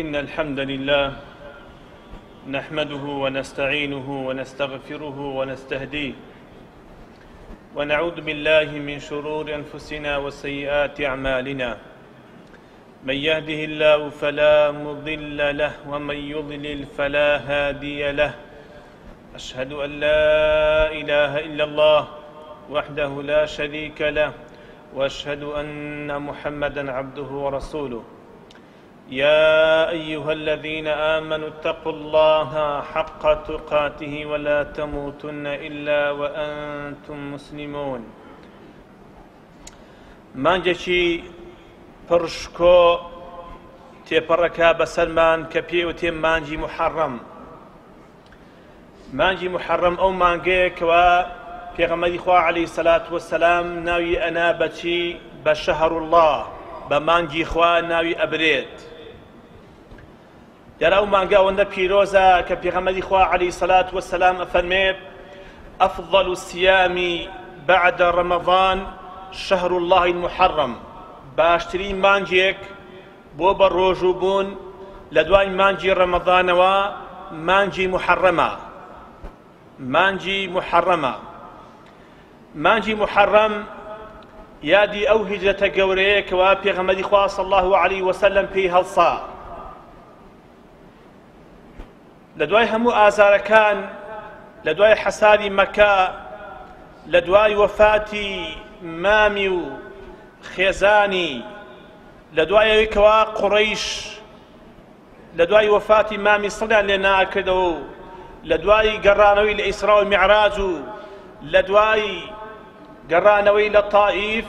إن الحمد لله نحمده ونستعينه ونستغفره ونستهديه ونعوذ بالله من شرور أنفسنا وسيئات أعمالنا من يهده الله فلا مضل له ومن يضلل فلا هادي له أشهد أن لا إله إلا الله وحده لا شريك له واشهد ان محمدا عبده ورسوله يا ايها الذين امنوا اتقوا الله حق تقاته ولا تموتن الا وانتم مسلمون مانگێکی پڕ شکۆ تێپەڕەکە بەسەرمان کە پێوتێ مانگی محەڕەم مانگی موحەڕەم ئەو مانگەیە کەوا پێغەمبەری خوا عەلەیهی سەلات وەسەلام ناوی ئەنا بەچی بە شەهر اللە بە مانگی خوا ناوی ئەبرێت دیارە ئەو مانگە ئەوەندە پیرۆزە کە پێغەمبەری خوا عەلەیهی سەلات وەسەلام ئەفەرمێ أفضل الصيام بعد رمضان شهر الله المحرم باشترین مانگێک بۆ بە ڕۆژوو بوون لە دوای مانگی ڕەمەضانەوە مانگی موحەڕەمە مانگی موحەڕەمە مانگی موحەڕەم یادی ئەو هیجرەتە گەورەیە کەوا پێغەمبەری خوا صلی الله علیه وسلم پێی هەڵسا لە دوای هەموو ئازارەکان لە دوای حەساری مەکە لە دوای وەفاتی مامی و خێزانی لە دوای ئەوەی کەوا قوڕەیش لە دوای وەفاتی مامی سڵیان لێ ناکردەوە و لە دوای گەڕانەوەی لە ئیسرا و میعراج و لە دوای گەڕانەوەی لە تائیف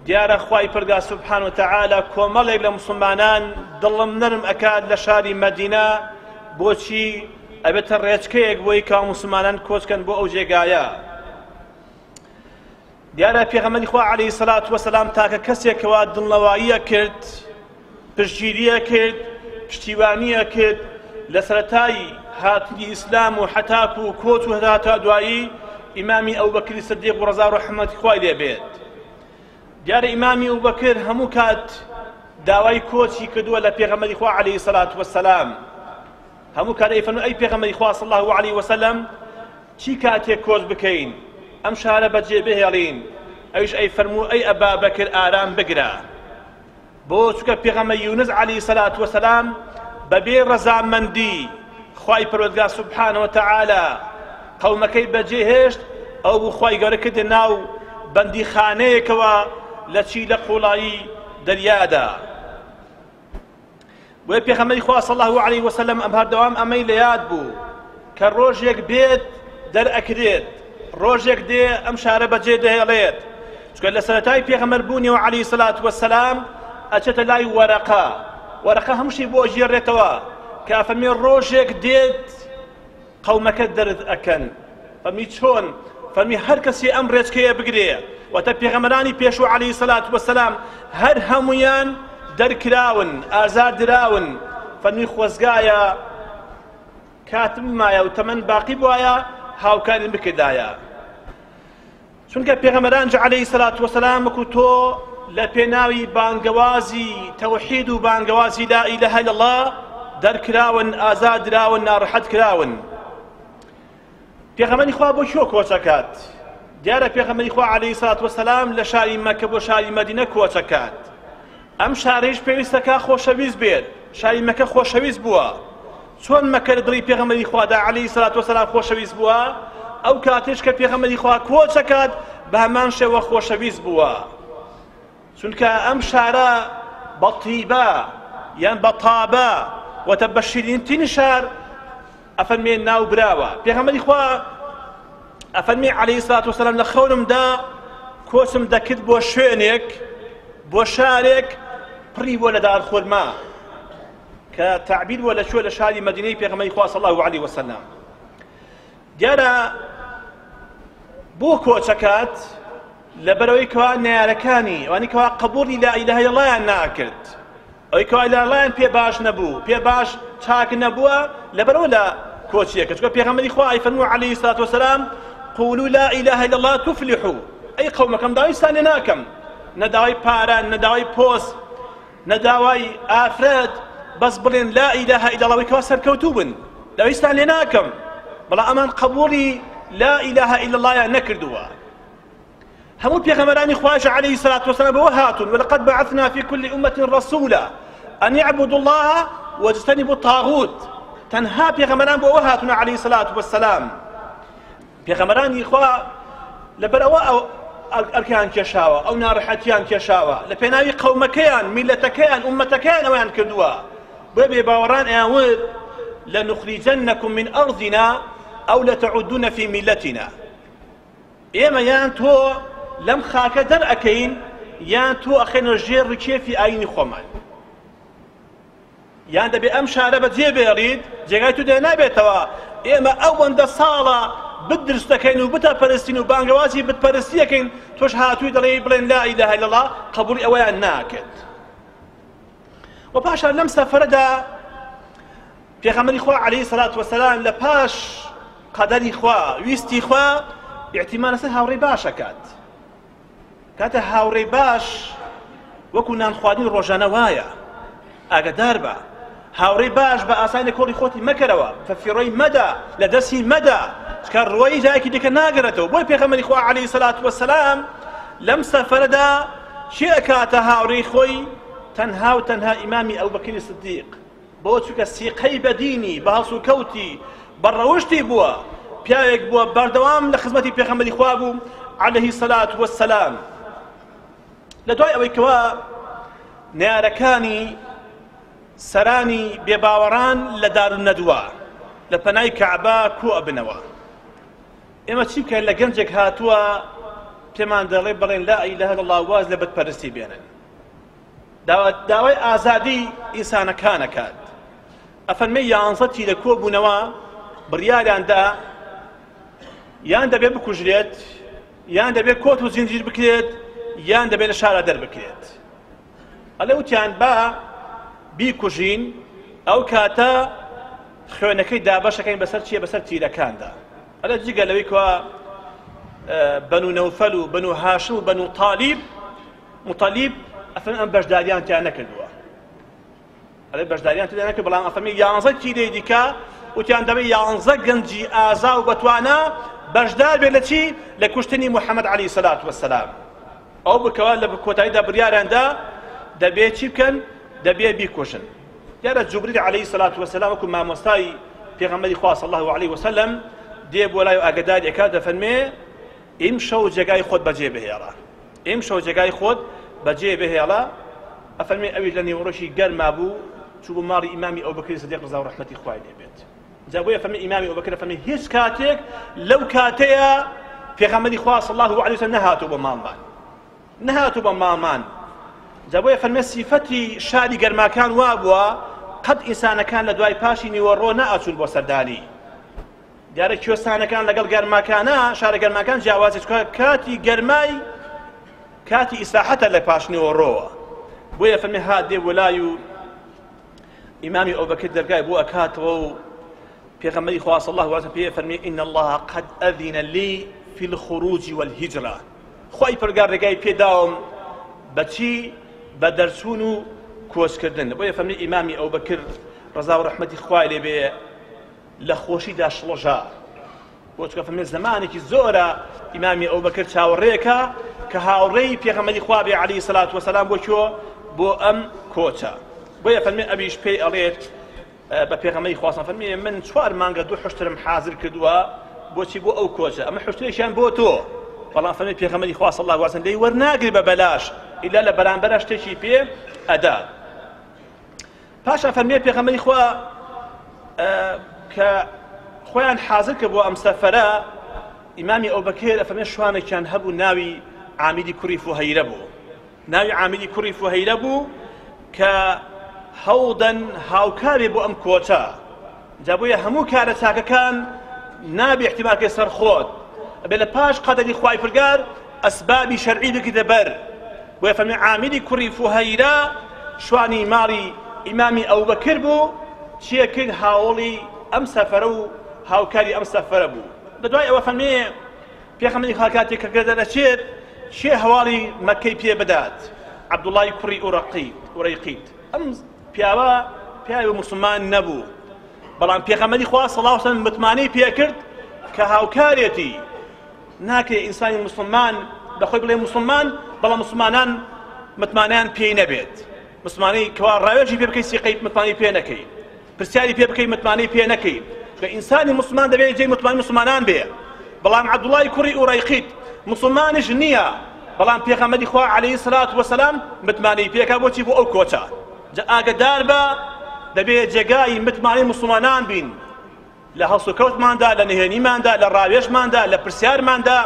دیارە خوای پەرگا سبحان و تعالی کۆمەڵێک لە مسلمانان دڵم نەرم ئەکات لە شاری مەدینە بۆچی ئەبێتە ڕێچکەیەک بۆی کە مسلمانان کۆچکەن بۆ ئەو جێگایە دیارە پێغەمبەری خوا عەلەیهی سەلات وەسەلام تاکە کەسێکەوە دڵنەواییە کرد پشتگیریە کرد پشتیوانیە کرد لە سەرەتای هاتنی ئیسلام و حەتاک و کۆچ و هەتا تا دوایی ئیمامی ئەوبەکری سدیق و ڕەزا و ڕەحمەتی خوای لێ بێت دیارە ئیمامی ئەوبەکر هەموو کات داوای کۆچی کردووە لە پێغەمبەری خوا عەلەیهی سەلات وەسەلام هەموو کات ئەیفەرموو ئەی پێغەمبەری خوا صلی الله علیه وسلم چی کاتێک کۆچ بکەین ئەم شارە بەجێ بهێڵین ئەویش ئەی فەرموو ئەی ئەبا بەکر ئارام بگرە بۆ چونکە پێغەمبەر یونس عەلەیهی سەلات وەسەلام بەبێ ڕەزامەندی خوای پەروەردگار سبحانە وتعالی قەومەکەی بەجێ هێشت ئەو بوو خوای گەورە کردە ناو بەندیخانەیەکەوە لە چی لە قوڵایی دەریادا بۆیە پێغەمبەری خوا صلی الله علیه وسلم ئەم هەردەوام ئەمەی لە یاد بوو کە ڕۆژێک بێت دەرئەکرێت ڕۆژێک دێ ئەم شارە بەجێ دەهێڵێت چونکە لە سەرەتای پێغەمبەر بوونیەوە عەلەیهی سەلات وەسەلام ئەچێتە لای وەرەقە وەرەقە هەموو شتێک بۆ ئەگێڕێتەوە کە ئەفەرمێ ڕۆژێک دێت قەومەکە دەرت ئەکەن فەرمی چۆن فەرمی هەر کەسی ئەم ڕێچکەیە بگرێ واتە پێغەمبەرانی پێشوو عەلەیهی سەلات وەسەلام هەر هەمویان دەرکراون ئازار دراون فەرمی خۆزگایە کاتم مایە و تەمەن باقی بوایە هاوکاریم بکردایە چونکە پێغەمبەران عەلەیهی سەلات وەسەلام وەکو تۆ لە پێناوی بانگەوازی تەوحید و بانگەوازی لا ئیلەهە الا اللە دەرکراون ئازاد دراون ناڕەحەت کراون پێغەمبەری خوا بۆ کوێ کۆچ ئەکات دیارە پێغەمبەری خوا عەلەیهی سەلات وەسەلام لە شاری مەکە بۆ شاری مەدینە کۆچ ئەکات ئەم شارەیش پێویستەکە خۆشەویست بێت شاری مەکە خۆشەویست بووە چۆن مەکە لە دڵی پێغەمبەری خوادا عەلەیهی سەلات وەسەلام خۆشەویست بووە ئەو کاتێش کە پێغەمبەری خوا کۆچ ئەکات بە هەمان شێوە خۆشەویست بووە چونکە ئەم شارە بە تیبە یان بە تابە وەتە بە شیرینترین شار ئەفەرمێ ناو براوە پێغەمبەری خوا ئەفەرمێ عەلەیهی سڵات وسلام لە خەونمدا کۆچم دەکرد بۆ شوێنێک بۆ شارێک پڕی بووە لە دارخورما کە تەعبیر بووە لە کوێ لە شاری مەدینەی پێغەمبەری خوا صلی الله علیه وسلم دیارە بۆ کۆچەکات لەبەرەوەی کەوا نەیارەکانی ئەوانی کەوا قبوڵی لا ئیلەهە ئیلا اللەیان ناکرد ئەوەی کەوا لا اللەیان پێ باش نەبوو پێ باش چاک نەبووە لەبەرەوە لە کۆچیەکە چونکە پێغەمبەری خوا ئەی فەرموو عەلەیهی سڵات وەسەلام قولوا لا إله إلا الله تفلحوا ئەی قەومەکەم داوای سانێ ناکەم نە داوای پارە نە داوای پۆست نە داوای ئافرەت. بەس بڵێن لا إله إلا الله کەوا سەرکەوتوو بن داویستان لێ ناکەم بەڵام ئەمان قبوڵی لا إله إلا الله یان نەکردووە. هەموو پێغەمبەرانی خوایش عەلەیهی سەلات وەسەلام بەوە هاتوون ولقد بعثنا في كل أمة رسولا أن يعبدوا الله واجتنبوا الطاغوت. تەنها پێغەمبەران بۆ ئەوە هاتوون عەلەیهی سەلات وەسەلام. پێغەمبەرانی خوا لەبەر ئەوە ئەرکیان کێشاوە، ئەو ناڕەحەتیان کێشاوە لە پێناوی قەومەکەیان، میلەتەکەیان، ئومەتەکەیان ئەویان کردووە. بۆیە بێباوەڕان ئەیان وت لنخرجنكم من أرضنا أو لتعودن في ملتنا. ئێمە یان تۆ لەم خاکە دەرئەکەین یان تۆ ئەخەینە ژێر ڕکێفی ئاینی خۆمان، یان دەبێ ئەم شارە بەجێ بێڵیت، جێگای تۆ دێ نابێتەوە. ئێمە ئەوەندە ساڵە بت دروست دەکەین و بتە پەرستین و بانگەوازی بت پەرستی ئەکەین، تۆش هاتووی دەڵێی بڵێن لا إله إلا الله، قبوڵی ئەوەیان ناکرد. و پاشان لەم سەفەرەدا پێغەمبەری خوا عەلەیهی سەلات وەسەلام لە پاش قەدەری خوا ویستی خوا ئیعتیماد لەسەر هاوڕێی باش ئەکات. کاتە هاوڕێی باش وەکو نان خواردنی ڕۆژانە وایە، ئاگدار بە هاوڕێی باش بە ئاسانی لە کۆڵی خۆتی مەکەرەوە، فەفیڕۆی مەدە، لە دەستی مەدە، چکە ڕۆیی جایەکی دیکە ناگەڕێتەوە. بۆی پێغەمبەری خوا عەلەیهی سەلات وەسەلام لەم سەفەرەدا چێ ئەکاتە هاوڕێی خۆی؟ تەنها و تەنها ئیمامی ئەبوبەکری سدیق. بۆ چونکە سیقەی بە دینی، بە هەڵسوکەوتی، بە ڕەوشتی بووە، پیاوێک بووە بەردەوام لە خزمەتی پێغەمبەری خوا بوو عەلەیهی سەلات وەسەلام. لە دوای ئەوەی کەوا نەیارەکانی سەرانی بێباوەڕان لە دارالنەدوە لە پەنای کەعبە کۆ ئەبنەوە، ئێمە چی بکەین لە گەنجێک هاتووە پێمان دەڵێ بڵێن لا إله إلا الله واز لە بتپەرستی بێنن، داوای ئازادی ئینسانەکان ئەکات. ئەفەرمێ یانزە تیرە کۆ بوونەوە بڕیاریان دا یان دەبێت بکوژرێت، یان دەبێت کۆت و زنجیر بکرێت، یان دەبێت لە شارا دەربکرێت. ئەلێ وتیان با بیکوژین، ئەو کاتە خوێنەکەی دابەشەکەین بەسەر چییە؟ بەسەر تیرەکاندا. ئەلێ جگە لەوەی کوا بەنو نەوفەل و بەنو هاشم و بەنو تالیب مطەلیب ئەفەرمێ ئەم بەشداریان تیا نەکردووە. ئەڵێ بەشداریان تیا نەکرد، بەڵام ئەفەرمێ یانزە تیرەی دیکە وتیان دەبێ یانزە گەنجی ئازا و بەتوانا بەشدار بێت لە چی؟ لە کوشتنی محەممەد عەلەیهی سەلات وەسەلام. ئەو بکەوە لە کۆتاییدا بڕیاریان دا دەبێ چی بکەن؟ دەبێ بیکوژن. دیارە جوبریل عەلەیهی سەلات وەسەلام وەکو مامۆستای پێغەمبەری خوا صلی الله علیه وسلم دێ بۆ لای و ئاگاداری ئەکات، دەفەرمێ ئیمشەو جێگای خۆت بەجێ بهێڵە، ئیمشەو جێگای خۆت بەجێ بهێڵە. ئەفەرمێ ئەویش لە نیوەڕۆشی گەرما بوو، چوو بۆ ماڵی ئیمامی ئەوبەکری سدیق ڕەزا و ڕەحمەتی خوای لێ بێت. جا بۆیە فەرمی ئیمامی ئەوبەکر فەرمی هیچ کاتێک لەو کاتەیە پێغەمبەری خوا صلی الله علیه وسلم نەهاتوو بۆ ماڵمان، نەهاتوو بۆ ماڵمان. جا بۆیە فەرمی سیفەتی شاری گەرماکان وابووە قەت ئینسانەکان لە دوای پاشی نیوەڕۆ نەئەچوون بۆ سەردانی. دیارە کوێستانەکان لەگەڵ گەرماکانە، شارە گەرماکان جیاوازی، چونکە کاتی گەرمای کاتی ئیسراحەتە لە پاش نیوەڕۆوە. بۆیە فەرمی هات دێ وەلای و ئیمامی ئەوبەکر دەرگای بۆ ئەکاتەوە و پێغەمبەری خوا صلی الله علیه وسلم پێ فەرمی إن الله قد أذن لي في الخروج والهجرة. خوای پەروەردگار ڕێگای پێداوم بەچی؟ بە دەرچوون و کۆچکردن. بۆیە فەرمی ئیمامی ئەوبەکر ڕەزا و ڕەحمەتی خوای لێ بێ لە خۆشیدا شڵەژا. بۆ چونکە فەرمی زەمانێکی زۆرە ئیمامی ئەوبەکر چاوەڕێکە کە هاوڕێی پێغەمبەری خوا بێ عەلەیهی سەلات وەسەلام بۆ کوێ؟ بۆ ئەم کۆچە. بۆیە فەرمی ئەویش پێی ئەڵێت بە پێغەمبەری خوا فەرمی من چوار مانگە دوو حوشترم حازر کردووە بۆچی؟ بۆ ئەو کۆچە، ئەمە حوشترێکیان بۆ تۆ. بەڵام فەرمی پێغەمبەری خوا صلی الله علیه وسلم لێی وەرناگری بە بەلاش، ئیلا لە بەرامبەرە شتێکی پێ ئەدا. پاشان فەرمیە پێغەمبەری خوا کە خۆیان حاضر کرد بۆ ئەم سەفەرە، ئیمامی ئەوبەکر ئەفەرمێ شوانێکیان هەبوو ناوی عامیری کوڕی فوهەیرە بوو، ناوی عامیری کوڕی فوهەیرە بوو کە هەوڵدەن هاوکارێ بۆ ئەم کۆچە. جا بۆیە هەموو کارە چاکەکان نابێ احتیمال بکەی سەر خۆت، ئەبێ لە پاش قەدەری خوای پرگار ئەسبابی شەرعی بگریتە بەر. بۆیە فەرمی عامیری کوڕی فوهەیرە شوانی ماڵی ئیمامی ئەوبەکر بوو، چیە کرد؟ هاوڵی ئەم سەفەرە و هاوکاری ئەم سەفەرە بوو. لە دوای ئەوە فەرمی پێغەمبەری خوا کاتێک کە دەچێت کێ هەواڵی مەککەی پێ بدات؟ عەبدوڵڵای کوڕی ئورەقیت. ئەم پیاوە پیاوی موسڵمان نەبوو، بەڵام پێغەمبەری خوا صلی اللە علیه وسلم متمانەی پێکرد کە هاوکارێتی. ناکرێ ئینسانی موسڵمان بە خۆی بڵێ موسڵمان بەڵام موسڵمانان متمانەیان پێی نەبێت، مسلمانی کەوا ڕاوێژی پێ بکەی سیقەی متمانەی پێ نەکەی، پرسیاری پێ بکەی متمانەی پێ نەکەی، چونکە ئینسانی مسلمان دەبێت جێی متمانەی مسلمانان بێ. بەڵام عەبدوڵای کوڕی ئورەیقیت مسلمانیش نییە، بەڵام پێغەمبەری خوا عەلەیهی سەلات وەسەلام متمانەی پێکا بۆچی بۆ ئەو کۆچە. جا ئاگەدار بە دەبێ جێگای متمانەی مسلمانان بین لە هەڵسوکەوتماندا، لە نهێنیماندا، لە ڕاوێژماندا، لە پرسیارماندا،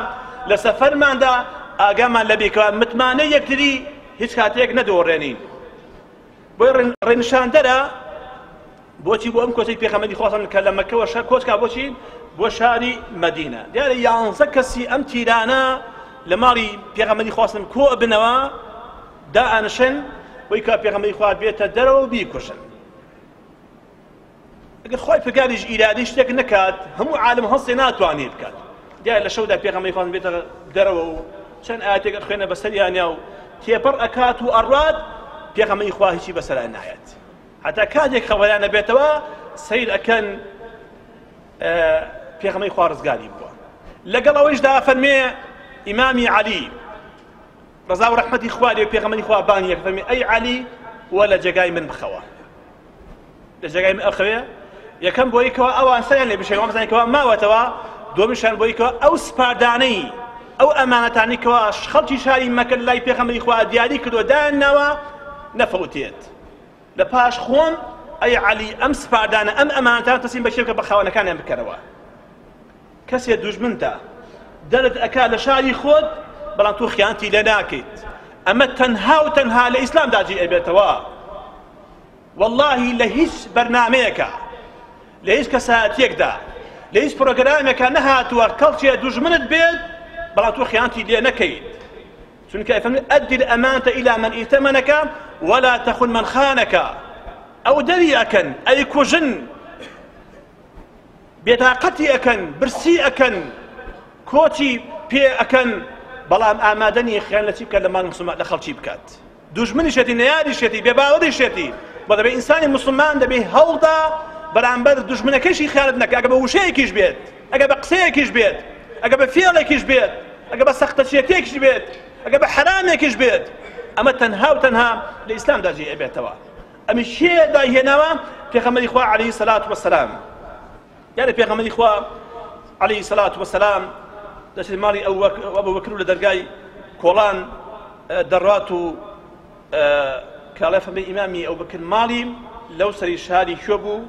لە سەفەرماندا، ئاگامان لەبێ کەوا متمانەی یەکتری هیچ کاتێک نەدۆڕێنین. بۆیە ڕێنیشاندەرە بۆچی بۆ ئەم کۆچەی پێغەمبەری خوا کە لە مەکەوە شە کۆچ کا بۆچی بۆ شاری مەدینە. دیارە یانزە کەسی ئەم تیرانە لە ماڵی پێغەمبەری خوا کۆ ئەبنەوە دائەنشن بۆی کە پێغەمبەری خوا بێتە دەرەوە و بیکوژن. ئەگەر خوای پرگاریش ئیرادەی شتێک نەکات هەموو عالم هەڵسێ ناتوانێ بکات. دیارە لە شەودا پێغەمبەری خوا بێتە دەرەوە و چەند ئایەتێک ئەخوێنە بەسەریانیا و تێپەڕ ئەکات و ئەڕوات، پێغەمبەری خوا هیچی بەسەرا نایەت. هەتا کاتێک خەوەیان ئەبێتەوە سەیر ئەکەن پێغەمبەری خوا ڕزگاری بووە. لەگەڵ ئەوەیشدا فەرمێ ئیمامی عەلی ڕەزا و ڕەحمەتی خوا لێ پێغەمبەری خوا بانگی ئەکا فەرمێ ئەی عەلی وە لە جێگای من بخەوە. لە جێگای من ئەخەوێ یەکەم بۆی کەوا ئەوان سەریان لێ بشێن وابزانین کەوا ماوەتەوە، دووەمیشیان بۆی کەوا ئەو سپاردانەی ئەو ئەمانەتانەی کەوا خەڵکی شاری مەکە لای پێغەمبەری خوا دیاری کردووە دایان ناوە نەفەوتێت. لە پاش خۆم ئەی عەلی ئەم سپاردانە ئەم ئەمانەتانە تەسلیم بە کێ بکە بە خاوەنەکانیان بکەرەوە. کەسێ دوژمنتە دەرت ئەکا لە شاری خۆت بەڵام تۆ خیانەتی لێ ناکەیت، ئەمە تەنها و تەنها لە ئیسلامدا جێ ئەبێتەوە. وەڵاهی لە هیچ بەرنامەیەکا لە هیچ کەسایەتیەکدا لە هیچ پرۆگرامێکا نەهاتووە کەڵکێ دوژمنت بێت بەڵام تۆ خیانەتی لێ نەکەیت، چونکە ئەفەرموێ ئەدی الأمانة إلى من ائتمنك ولا تخن من خانك. ئەو دەری ئەکەن ئەیکوژن، بێتاقەتی ئەکەن، برسی ئەکەن، کۆچی پێ ئەکەن، بەڵام ئامادە نییە خیانەت لە چی بکات لە ماڵی مسلمان لە خەڵکی بکات. دوژمنیشێتی، نەیاریشێتی، بێباوەڕیشێتی. بەڵێ دەبێ ئینسانی موسڵمان دەبێ هەوڵدا بەرامبەر دوژمنەکەیشی خیانەت نەکا، ئەگەر بە وشەیەکیش بێت، ئەگەر بە قسەیەکیش بێت، ئەگەر بە فێڵێکیش بێت، ئەگەر بە سەختەچێتیەکیش بێت، ئەگەر بە حەرامێکیش بێت، ئەمە تەنها و تەنها لە ئیسلامدا جێ ئەبێتەوە. ئەمی کێ دایهێناوە؟ پێغەمبەری خوا عەلەیهی سەلات وەسەلام. دیارە پێغەمبەری خوا عەلەیهی سەلات وەسەلام دەچێت ماڵی ئەبوبەکر و لە دەرگای کۆڵان دەڕات و کاڵێ فەرمی ئیمامی ئەبوبەکر ماڵی لەو سەری شاری کوێ بوو؟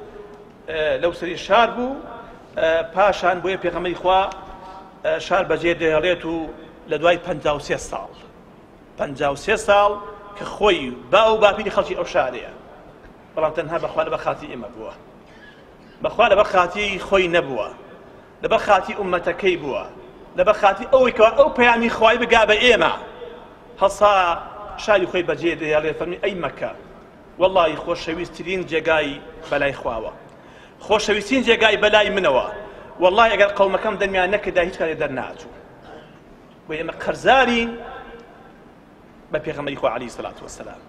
لەو سەری شار بوو. پاشان بۆیە پێغەمبەری خوا شار بەجێ دەهێڵێت و لە دوای 53 ساڵ 53 ساڵ کە خۆی باو و باپیری خەڵکی ئەو شارەیە، بەڵام تەنها بەخوا لەبەر خاتری ئێمە بووە، بەخوا لەبەر خاتری خۆی نەبووە، لەبەر خاتری ئوممەتەکەی بووە، لەبەر خاتری ئەوەی کەوا ئەو پەیامی خوای بگا بە ئێمە. هەڵسا شاری خۆی بەجێ دەهێڵێ، فەرمی ئەی مەکە وەڵڵاهی خۆشەویستترین جێگای بەلای خواوە، خۆشەویستترین جێگای بەلای منەوە، وەڵڵاهی ئەگەر قەومەکەم دەمیان نەکردا هیچ کاتێ دەرناچوو. بۆ ئێمە قەرزارین بە پێغەمبەری خوا عەلەیهی سەلات وەسەلام،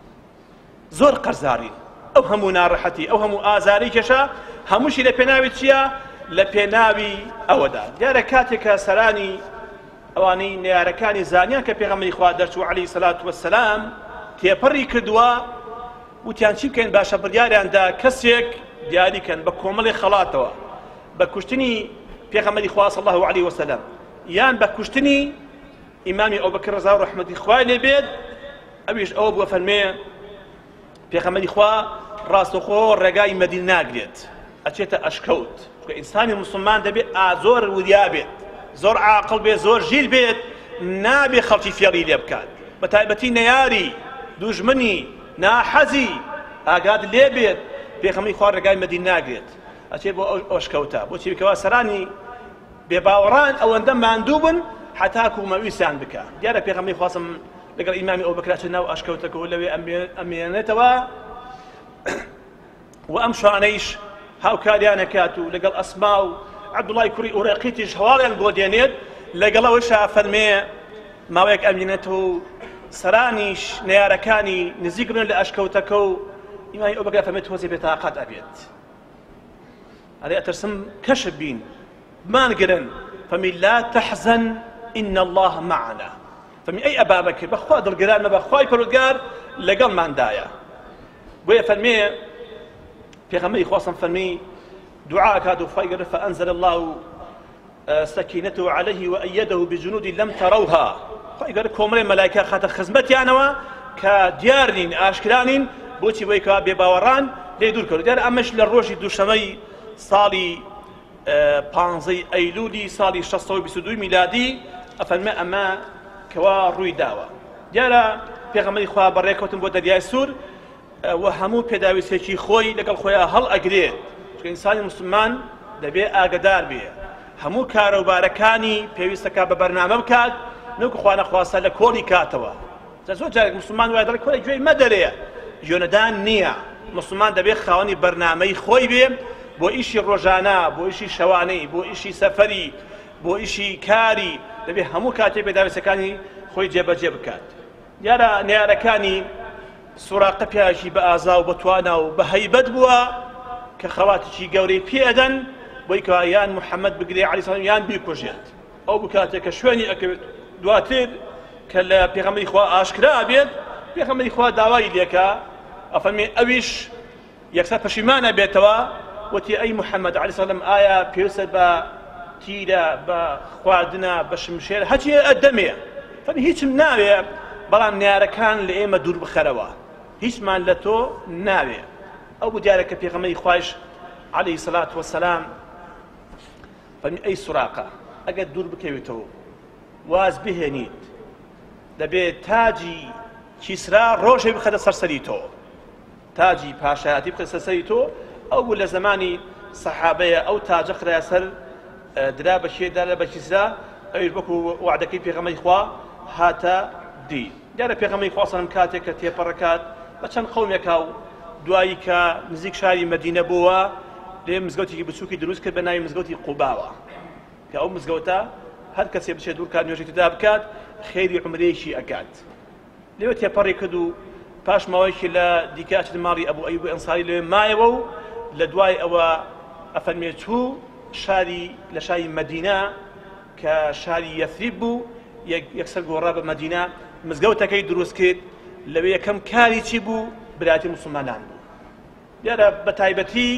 زۆر قەرزارین. ئەو هەموو ناڕەحەتی، ئەو هەموو ئازاری کێشا، هەمووشی لە پێناوی چییە؟ لە پێناوی ئەوەدا. دیارە کاتێک کە سەرانی ئەوانەی نەیارەکانی زانیان کە پێغەمبەری خوا دەرچوو عەلەیهی سەلات وەسەلام تێپەڕی کردووە، وتیان چی بکەین باشە؟ بڕیاریان دا کەسێک دیاری کەن بە کۆمەڵی خەڵاتەوە بە کوشتنی پێغەمبەری خوا صلی الله علیه وسلم یان بە کوشتنی ئیمامی ئەوبەکر ڕەزا و ڕەحمەتی خوای لێ بێت. ئەویش ئەوە بووە فەرمێ پێغەمبەری خوا ڕاستەوخۆ ڕێگای مەدینە ناگرێت، ئەچێتە ئەشکەوت. چونکە ئینسانی موسڵمان دەبێت زۆر وریا بێت، زۆر عاقڵ بێت، زۆر ژیر بێت، نابێ خەڵکی فێڵی لێ بکات، بە تایبەتی نەیاری، دوژمنی، ناحەزی، ئاگات لێ بێت. پێغەمبەری خوا ڕێگای مەدینە ناگرێت، ئەچێت بۆ ئەو ئەشکەوتە. بۆچی؟ کەوا سەرانی بێباوەڕان ئەوەندە ماندوو بن حتاکو مەویستیان بکە. دیارە پێغەمبەری خوا لەگەڵ ئیمامی ئەبوبەکر ئەچێت ناو ئەشکەوتەکە و لەوێ ئەمێنێتەوە و ئەم شوانەیش هاوکاریان ئەکات و لەگەڵ ئەسما و عەبدوڵای کوڕی ئورەقیتیش هەواڵیان بۆ دێنێت. لەگەڵ ئەوەشا فەرمێ ماوەیەک ئەمێنێتەوە و سەرانیش نەیارەکانی نزیک بن لە ئەشکەوتەکە و ئیمامی ئەو بەکر فەرمێ تۆزێ بێتاقەت ئەبێت ئەرێ ئەترسم کەشف بین بمانگرن فەرمی لا تحزن إن الله معنا فەرمی ئەی ئەبا بەکر بەخوا دڵگران مەبە خوای پەروەردگار لەگەڵماندایە بۆیە فەرمێ پێغەمبەری خوا سەم فەرمی دوعا کات و خوای گەورە فأنزل الله سكينته عليه وأيده بجنود لم تروها خوای گەورە کۆمەڵێ مەلایکە خاتە خزمەتیانەوە کە دیار نین ئاشکرا نین بۆچی بۆی کە بێ باوەڕان لێ دوور کەوت دیارە ئەمەش لە ڕۆژی دووشەمەی ساڵی پانزەی ئەیلولی ساڵی 622 میلادی ئەفەرمێ ئەمە کەوا ڕووی داوە دیارە پێغەمبەری خوا بەڕێکەوتن بۆ دەریای سوور و هەموو پێداویستێکی خۆی لەگەڵ خۆیان هەڵ ئەگرێت چونکە ئینسانی مسلمان دەبێ ئاگدار بێ هەموو کاروبارەکانی پێویستەکە بە بەرنامە بکات نەوەکو خوانەخواستە لە کۆڵی کاتەوە جا زۆر جارێک مسلمان وایە دەڵێ کۆڵی گوێی مەدەرێ گوێنەدان نییە مسلمان دەبێ خاوەنی بەرنامەی خۆی بێ بۆ ئیشی ڕۆژانە بۆ ئیشی شەوانەی بۆ ئیشی سەفەری بۆ ئیشی کاری دەبێ هەموو کاتێ پێداویستەکانی خۆی جێبەجێ بکات دیارە نەیارەکانی سوراقە پیاوێکی بە ئازا و بە توانا و بە هەیبەت بووە کە خەڵاتێکی گەورەی پێ ئەدەن بۆی کەوا یان محەممەد بگرێ عەلەیهی سەلام یان بیکوژێت ئەو بکاتێک کە شوێنی ئەکەوێت دواتر کە لە پێغەمبەری خوا ئاشکرا بێت پێغەمبەری خوا داوای لێکا ئەفەرمێ ئەویش یەکسەر پەشیمان ئەبێتەوە وتی ئەی محەممەد عەلەیهی سەلام ئایا پێویستە بە تیرە بە خواردنە بە شمشێر هەچی ئەدەمێ فەرمی هیچم ناوێ بەڵام نەیارەکان لە ئێمە دوور بخەرەوە هیچمان لە تۆ ناوێ ئەو بوو دیارە کە پێغەمبەری خوایش عەلەیهی سەلات وەسەلام فەرمی ئەی سوراقە ئەگەر دوور بکەویتەوە واز بهێنیت دەبێت تاجی کیسرا ڕۆژێ بخەتە سەر سەری تۆ تاجی پاشایەتی بخەتە سەر سەری تۆ ئەو بوو لە زەمانی سەحابەیە ئەو تاجە خرایە سەر درا بە کێ درا بە کیسرا ئەویش وەکو وعدەکەی پێغەمبەری خوا هاتە دی دیارە پێغەمبەری خوا سەلام کاتێک کە تێپەڕەکات بە چەند قەومێکا و دوایی کە نزیک شاری مەدینە بووە لێ مزگەوتێکی بچووکی دروست کرد بە ناوی مزگەوتی قوباوە کە ئەو مزگەوتە هەر کەسێ بچێت دوور کات نوێژی تێدا بکات خێری عومرەیەکی ئەکات لەوێ تێپەڕی کرد و پاش ماوەیەکی لە دیکە ئەچێتە ماڵی ئەبوو ئەیوب ئەنساری لەوێ مایەوە و لە دوای ئەوە ئەفەرمێ چوو شاری لە شاری مەدینە کە شاری یەثریب بوو یەکسەر گۆڕا بە مەدینە مزگەوتەکەی دروست کرد لەوێ یەکەم کاری چی بوو برایەتی موسڵمانان بوو دیارە بە تایبەتی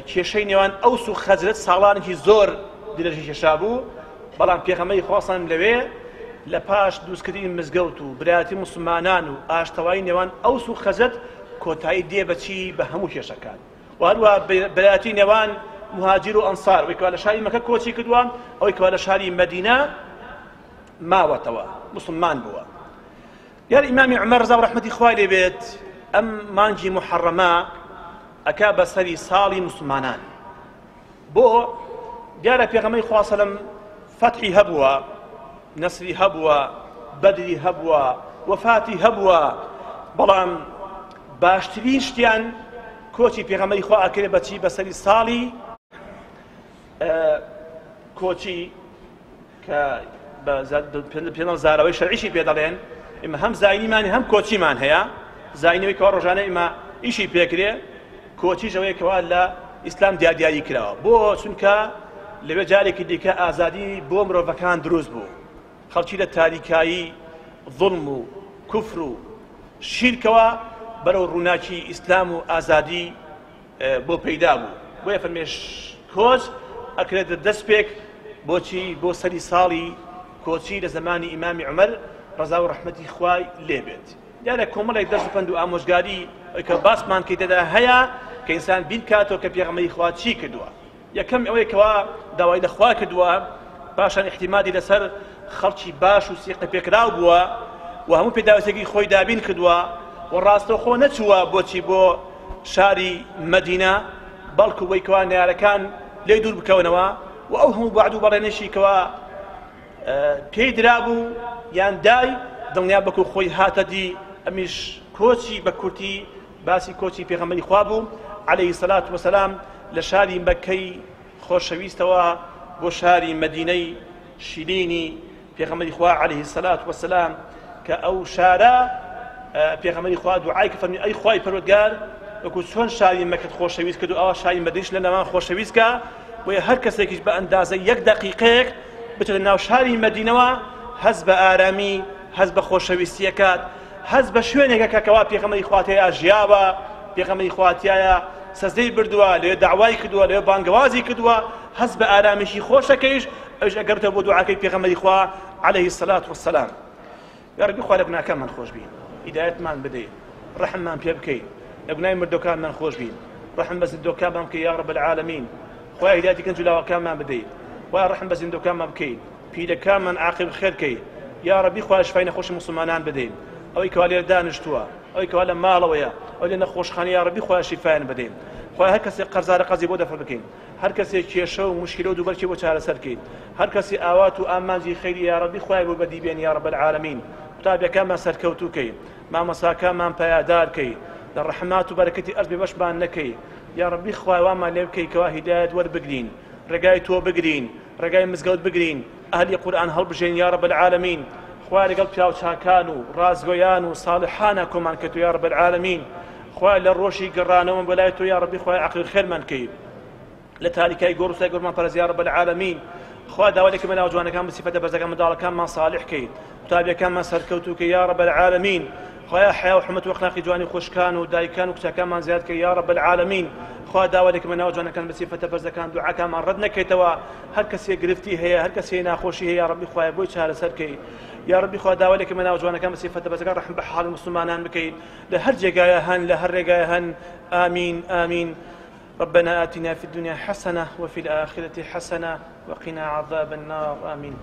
کێشەی نێوان ئەوس و خەزرەت ساڵانێکی زۆر درێژی کێشا بوو بەڵام پێغەمبەری خوا سەلام لەوێ لە پاش دروستکردنی مزگەوت و برایەتی موسڵمانان و ئاشتەوایی نێوان ئەوس و خەزرەت کۆتایی دێ بەچی بە هەموو کێشەکان و هەروە برایەتی نێوان مهاجر و ئەنسار ئەوەی کەوا لە شاری مەکە کۆچی کردووە ئەوەی کەوا لە شاری مەدینە ماوەتەوە مسلمان بووە دیار ئیمامی عومەر ڕەزا و ڕەحمەتی خوای لێ بێت ئەم مانگی موحەڕەمە ئەکا بە سەری ساڵی موسڵمانان بۆ دیارە پێغەمبەری خوا سەلەم فەتحی هەبووە نەسری هەبووە بەدری هەبووە وەفاتی هەبووە بەڵام باشترین شتیان کۆچی پێغەمبەری خوا ئەکرێ بەچی بەسەری ساڵی کۆچی کە بە پێناو زاراوەی شەرعیشی پێ دەڵێن ئێمە هەم زاینیمان هەم کۆچیمان هەیە زاینەوەی کەوا ڕۆژانە ئێمە ئیشی پێکرێ کۆچیش ئەوەیە کەوا لە ئیسلام دیاریاری کراوە بۆ چونکە لەوێ جارێکی دیکە ئازادی بۆ مرۆڤەکان دروست بوو خەڵکی لە تاریکایی ظلم و کوفر و شیرکەوە بەرەو ڕووناکی ئیسلام و ئازادی بۆ پەیدا بوو بۆیە فەرمێش کۆچ ئەکرێتە دەستپێک بۆچی بۆ سەری ساڵی کۆچی لە زمانی ئیمامی عومەر ڕەزا و ڕەحمەتی خوای لێبێت دیارە کۆمەڵێک دەست و پەند و ئامۆژگاری کە باسمان کەی تێدا هەیە کە ئینسان بیر کاتەوە کە پێغەمبەری خوا چی کردووە یەکەم ئەوەیە کەوا داوای لە خوا کردووە، پاشان ئیعتیمادی لەسەر خەڵکی باش و سیقە پێکراو بووە و هەموو پێداویستیەکی خۆی دابین کردووە و ڕاستەوخۆ نەچووە بۆچی بۆ شاری مەدینە بەڵکو بۆی کەوا نەیارەکان لێی دوور بکەونەوە و ئەو هەموو وەعد و بەڵێنەشی کەوا پێی درابوو یان دای دڵنیا بەکو خۆی هاتە دی ئەمیش کۆچی بە کورتی باسی کۆچی پێغەمبەری خوا بوو عەلەیهی سەلات وەسەلام لە شاری مەککەی خۆشەویستەوە بۆ شاری مەدینەی شیرینی پێغەمبەری خوا عەلەیهی سەلات وەسەلام کە ئەو شارە. پێغەمبەری خوا دوعای کرد فەرمی ئەی خوای پەروەردگار وەکو چۆن شاری مەکەت خۆشەویست کرد و ئەوا شاری مەدینەش لە ناوان خۆشەویست کە بۆیە هەر کەسێکیش بە ئەندازە یەک دەقیقەیەک بچێتە ناو شاری مەدینەوە هەست بە ئارامی هەست بە خۆشەویستیەکات هەست بە شوێنێکە کە کەوا پێغەمبەری خوا تێیا ژیاوە پێغەمبەری خوا تیایا سەجدەی بردووە لەوێ داوای کردووە لەوێ بانگەوازی کردووە هەست بە ئارامیشی خۆشەکەیش ئەویش ئەگەرتەوە بۆ دوعاکەی پێغەمبەری خوا عەلەیهی الصلاة والسلام یاڕەبی خوا لە گوناکانمان خۆش بی هیدایەتمان بدەی ڕەحممان پێ بکەی لە گونای مردۆکانمان خۆش بی ڕەحم بە زیندۆکانمان بکەی یا رب العالمین خوای هیدایەتی گەنج و لاوەکانمان بدەی خوای ڕەحم بە زیندۆکانمان بکەی پیرەکانمان عاقب خێر کەی یا ربی خوای شفای نەخۆشی موسڵمانان بدەی ئەوەی کەوا لێرە دانیشتووە ئەوەی کەوا لە ماڵەوەیە ئەوەی لە نەخۆشخانە یا ربی خوای شفایان بدەین خوای هەر کەسێک قەرزارە قەرزی بۆ دەفع بکەین هەر کەسێک کێشە و موشکیلە و دووبەرکی بۆ چارەسەر کەیت هەر کەسی ئاوات و ئامانجی خەیری یا ربی خوای بۆ بەدی بێنی یا رب العالمین قوتابیەکانمان سەرکەوتوو کەی مامۆساکانمان پایەدار کەی لە ڕەحمات و بەرەکەتی ئەرز بێبەشمان نەکەی یا ربی خوای وامان لێ بکەی کەوا هیدایەت وەربگرین ڕێگای تۆ بگرین ڕێگای مزگەوت بگرین ئەهلی قورئان هەڵبژێن یا رب العالمین خوای لەگەڵ پیاوچاکان و ڕاستگۆیان و صالحانە کۆمان کە تۆ یا رب العالمین خوایە لە ڕۆژی گەڕانەوەم بۆ لای تۆ یا ڕەبی خوایە عەقڵی خێرمان کەی لە تاریکای گۆڕ و سای گۆڕمان پەرست یا رب العالمین خوا داوا لێکە بەناو جوانەکان بە سیفەتە بەرزەکان منداڵەکانمان صالح کەی قوتابیەکانمان سەرکەوتوو کەی یا رب العالمین خوایا حیا و حرمەت و ئەخلاقی جوانی خوشکان و دایکان و کچەکانمان زیاد کەی یا رب العالمین خوا داوا لێکە بەناو جوانەکان بە سیفەتە بەرزەکان دوعاکانمان ڕەت نەکەیتەوە هەر کەسێک گرفتی هەیە هەر کەسێ ناخۆشی هەیە یا ربی خوایە بۆی چارەسەر کەی یا ربی خوا داوا لێکە بەناو جوانەکان بە سیفەتە بەرزەکان ڕەحم بە حاڵی موسڵمانان بکەی لە هەر جێگایە هەن لە هەر ڕێگایە هەن آمین آمین ربنا آتنا في الدنيا حسنة وفي الآخرة حسنة وقنا عذاب النار آمين.